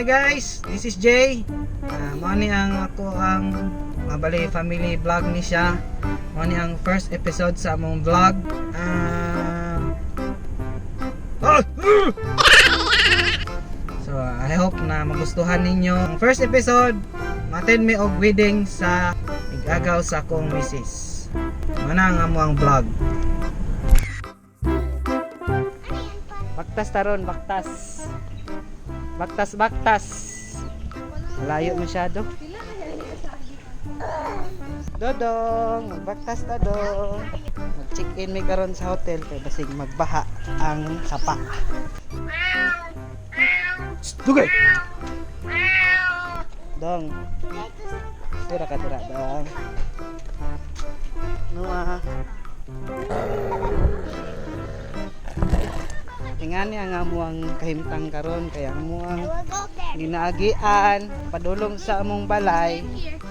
Guys, this is Jay. Mao ni ang ako ang mabali family vlog ni siya. Mao ni ang first episode sa among vlog. Ah! So I hope na magustuhan ninyo ang first episode. Maten mi og wedding sa igagaw sa akong misis. Mao na ang among vlog. Baktas taron, baktas. Baktas, baktas. Malayo masyado. Dodong, magbaktas ta dong. Mag-check-in mi karon sa hotel kay basig magbaha ang sapa. Shh, dugay. Dong. Tira ka tira dong. Nuwa. Tingani ang amuang kahimtang karon kay ang amuang I will go there. ginaagian padulong sa among balay,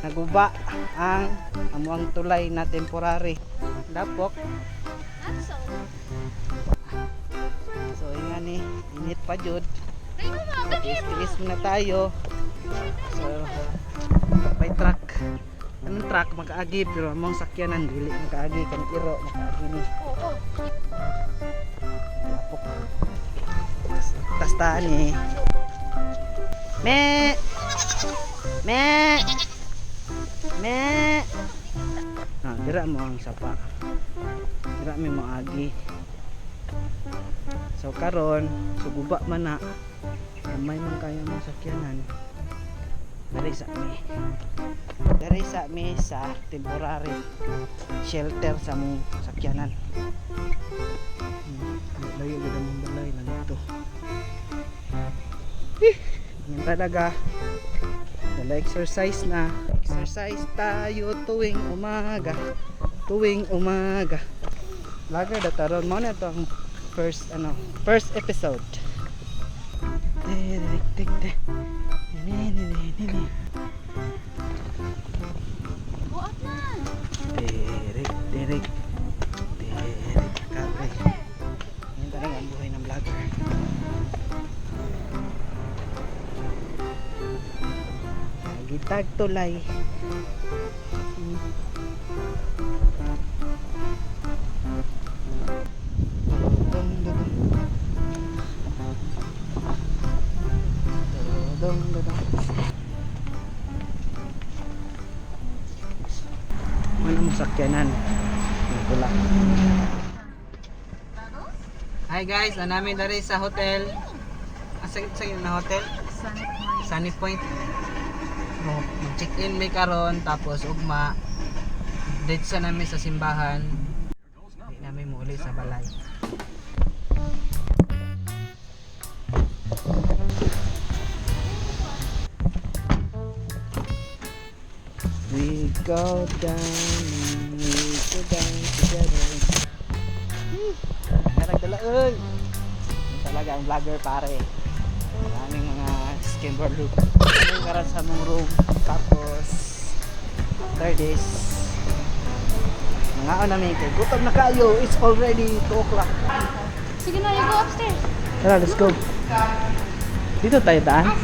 naguba ang amuang tulay na temporary dapok. Not so. So ingani, init pa jud. Ay, mama, Tiis tiis muna tayo. So by truck, anong truck makaagi, pero among sakyanan dili makaagi kan iro makaagi ni. Oo. Dapok tas ni me me me. Ah, dira mo ang sapa, dira mi mo agi. So karon suguba man na, gamay man kaya mo sakyanan. Diri sa mi, diri sa mi sa temporary shelter sa mong sakyanan. Layo gud ang balay na dito. Eh, yan talaga. Dala exercise na. Exercise tayo tuwing umaga. Tuwing umaga. Vlogger da taron mo na to ang first ano, first episode. Tik tik tik. Ni ni ni ni ni. Buot na. Tirik tirik. Tirik kape. Yan talaga ang buhay ng vlogger. Gitag tulay. Dudong, dudong. Dudong, dudong. Ano mo sakyanan? Ang pula. Hi guys, na namin dari sa hotel. Asa sa na hotel? Sunny Point. No, mag-check-in may karon tapos ugma diretso namin sa simbahan. Di namin muuli sa balay. We go down, we go down together. Nagdala oy. Yan talaga ang vlogger, pare. Maraming mga scammer loop. Kami karon sa among room. Tapos after this, mga namin kay gutom na kayo. It's already 2 o'clock. Sige na, you go upstairs. Tara, let's go. Dito tayo daan.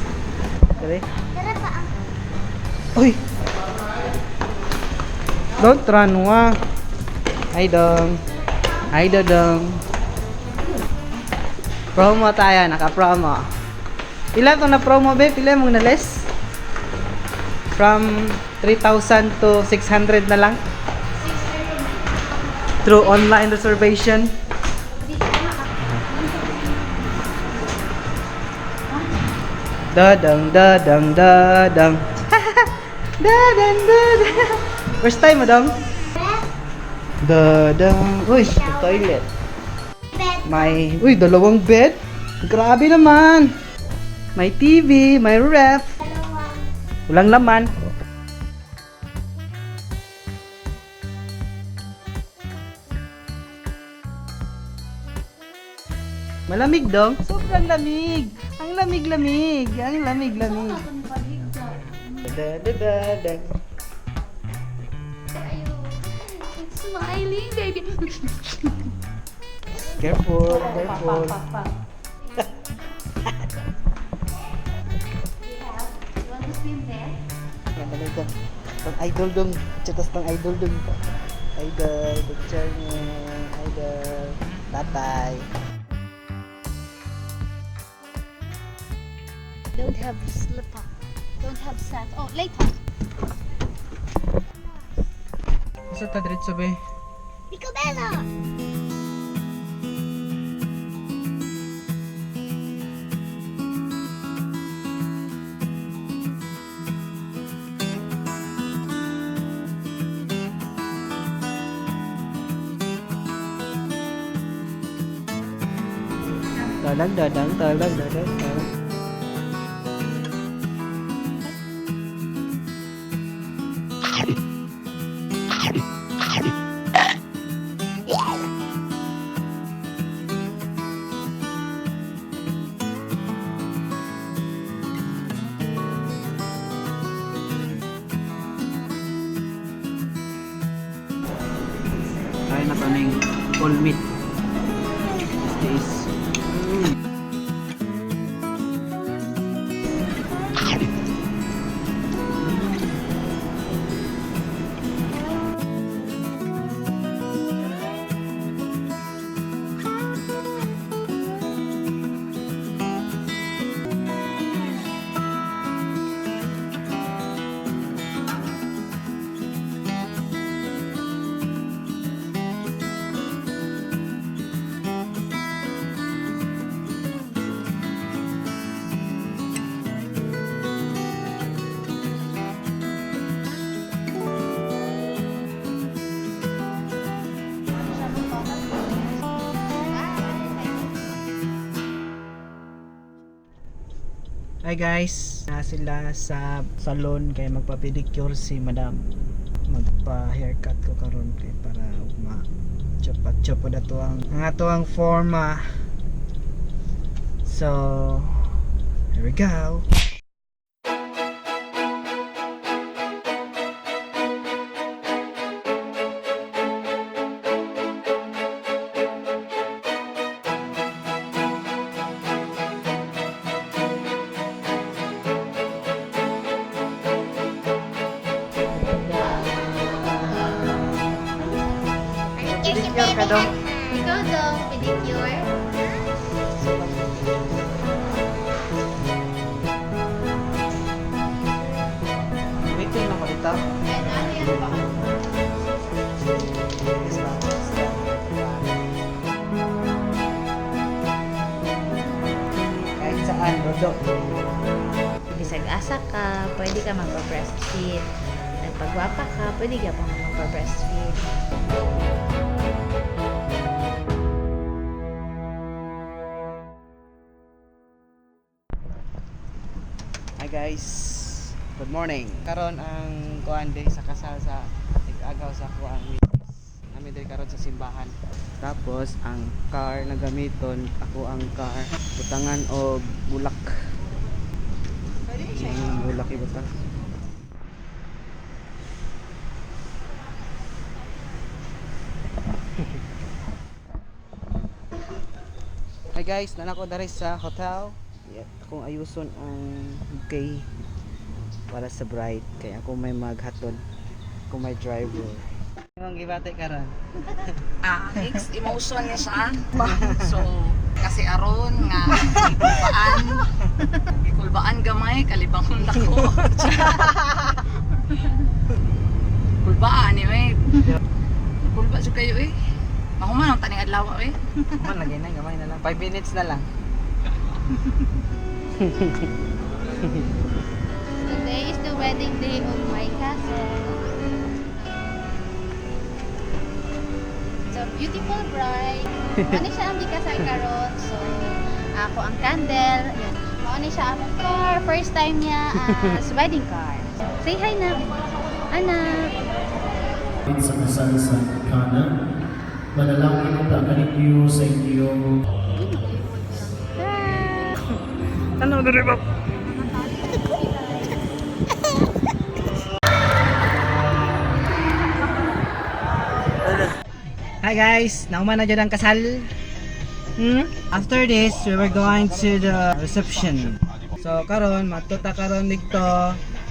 Dali. Tara pa. Uy! Don't run, wa. Hi, dong. Hi, dodong. Promo tayo, naka-promo. Ilan tong na-promo, babe? Ilan mong na-less? From 3,000 to 600 na lang? Through online reservation. Dadang, dadang, dadang. Dadang, dadang. First time mo, dong? Dadang. Uy, the toilet. Bed. May, uy, dalawang bed. Grabe naman. May TV, may ref. Dalawa. Walang laman. Malamig dong. Sobrang lamig. Ang lamig-lamig. Ang lamig-lamig. Da da da da. It's smiling, baby. Careful, careful. cream there. Yan ito. Pang idol dong. Chatas pang idol dong. Idol. Picture niya. Idol. Tatay. Don't have slipper. Don't have sand. Oh, later. Asa ta diretso be? Picobello! Dalang dadang dalang dadang dalang. Try na to ning all meat. This is Hi guys, na sila sa salon kay magpa-pedicure si Madam. Magpa-haircut ko karon kay para ma chupat chupat na to ang ato ang forma. So, here we go. Pedicure ka daw. Ikaw daw, pedicure. Waiting na ko dito. Ayan, ano yan ba? Yes, ma'am. Kahit saan, Rodo. Bisag asa ka, pwede ka magpa-breastfeed. Nagpagwapa ka, pwede ka pang magpa-breastfeed. Hi guys. Good morning. Karon ang kuan day sa kasal sa tig-agaw sa kuang misis. Nami diri karon sa simbahan. Tapos ang car na gamiton, ako ang car butangan og bulak. Bulak ibutang. Hi guys, nanako diri sa hotel. Yeah, akong ayuson ang bouquet para sa bride kay ako may maghatod. Ako may driver. Imong gibati karon. Ah, mixed emotion niya siya. So, kasi aron nga gikulbaan, gikulbaan gamay kalibangon nako. Kulbaan ni eh. Kulba jud kayo eh. Mahuman ang taning adlaw eh. Man lagi na gamay na lang. 5 minutes na lang. Today is the wedding day of my cousin. It's a beautiful bride. Ano siya ang gikasal karon? So, ako ang candle. Ayan. Mao ni siya akong car. First time niya as wedding car. Say hi na. Anak. Sa kasal sa Kana, manalangin unta kaninyo sa inyong Ano diri ba? Hi guys, nauman na dyan ang kasal. After this, we were going to the reception. So karon, matuta karon dito.